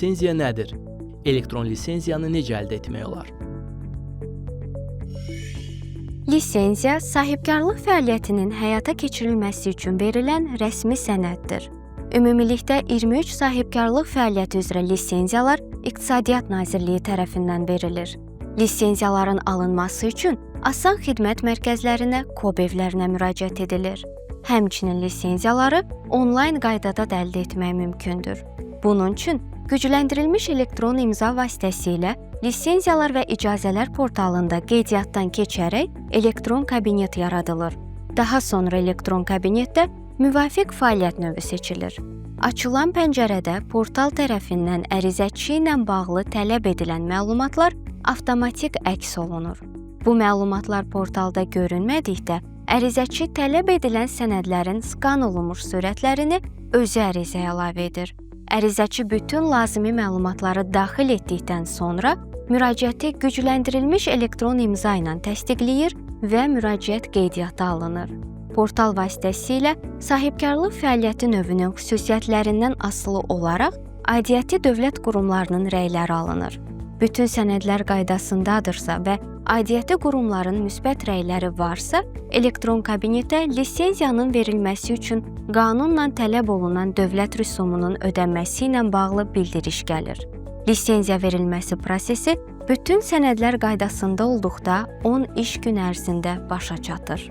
Lisenziya nədir? Elektron lisenziyanı necə əldə etmək olar? Lisenziya sahibkarlıq fəaliyyətinin həyata keçirilməsi üçün verilən rəsmi sənəddir. Ümumilikdə 23 sahibkarlıq fəaliyyəti üzrə lisenziyalar İqtisadiyyat Nazirliyi tərəfindən verilir. Lisenziyaların alınması üçün asan xidmət mərkəzlərinə, KOB evlərinə müraciət edilir. Həmçinin lisenziyaları onlayn qaydada da əldə etmək mümkündür. Bunun üçün gücləndirilmiş elektron imza vasitəsilə lisenziyalar və icazələr portalında qeydiyyatdan keçərək elektron kabinet yaradılır. Daha sonra elektron kabinetdə müvafiq fəaliyyət növü seçilir. Açılan pəncərədə portal tərəfindən ərizəçi ilə bağlı tələb edilən məlumatlar avtomatik əks olunur. Bu məlumatlar portalda görünmədikdə ərizəçi tələb edilən sənədlərin skan olunmuş surətlərini özü ərizəyə əlavə edir. Ərizəçi bütün lazımi məlumatları daxil etdikdən sonra müraciəti gücləndirilmiş elektron imza ilə təsdiqləyir və müraciət qeydiyyata alınır. Portal vasitəsilə sahibkarlıq fəaliyyəti növünün xüsusiyyətlərindən asılı olaraq aidiyyəti dövlət qurumlarının rəyləri alınır. Bütün sənədlər qaydasındadırsa və aidiyyəti qurumların müsbət rəyləri varsa, elektron kabinetə lisenziyanın verilməsi üçün qanunla tələb olunan dövlət rüsumunun ödənməsi ilə bağlı bildiriş gəlir. Lisenziya verilməsi prosesi bütün sənədlər qaydasında olduqda 10 iş gün ərzində başa çatır.